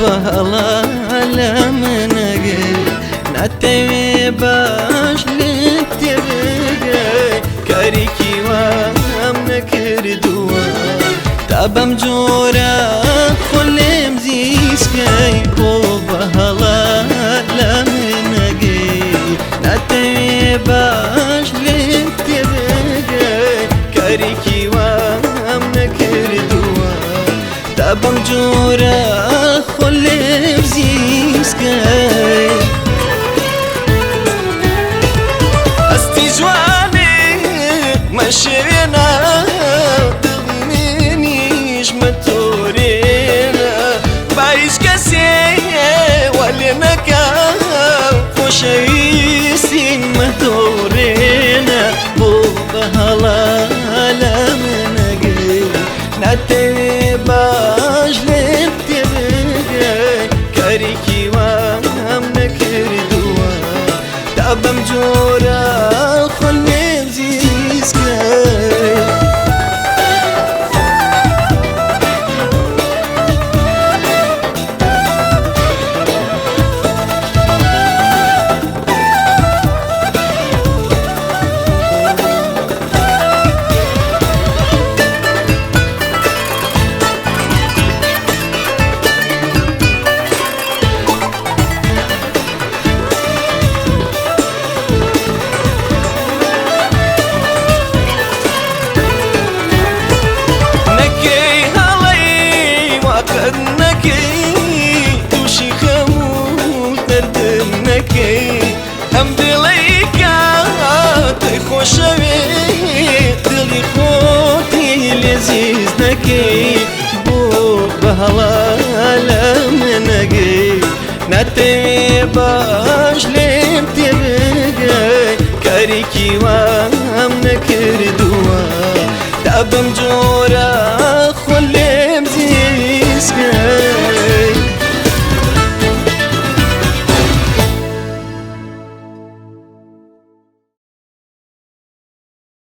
بەهەڵا لە منەگەی ناتەوێ باش لێم تێبگەی کارێکی وام نەکردووە تا بەم جۆرە خۆ لێم زیسکەی بۆ بەهەڵا لە منەگەی ناتەوێ باش لێم تێبگەی کارێکی وام نەکردووە تا بەم جۆرە خۆ لێم زیسکەی ئەستی جوانێ مەشێوێنە دڵی منیش مەتۆرێنە با هیچ کەسێ وا لێ نەکا خۆشەویستی مەتۆرێنە بۆ بەهەڵا لە منەگەی ناتەوێ باش لێم تێبگەی کارێکی وام نەکردووە تا بەم جۆرە خۆ لێم زیسکەی. نەکەی هەڵەی واقت نەکەی تووشی خەموو دەردم نەکەی ئەم دڵەی کاتەی خۆشەوێ دڵی خۆتی لێ زیز نەکەی بۆ بەهەڵا لە منەگەی ناتەوێ باش لێم تێبگەی کارێکی وام نەکردووە تا بەم جۆرە.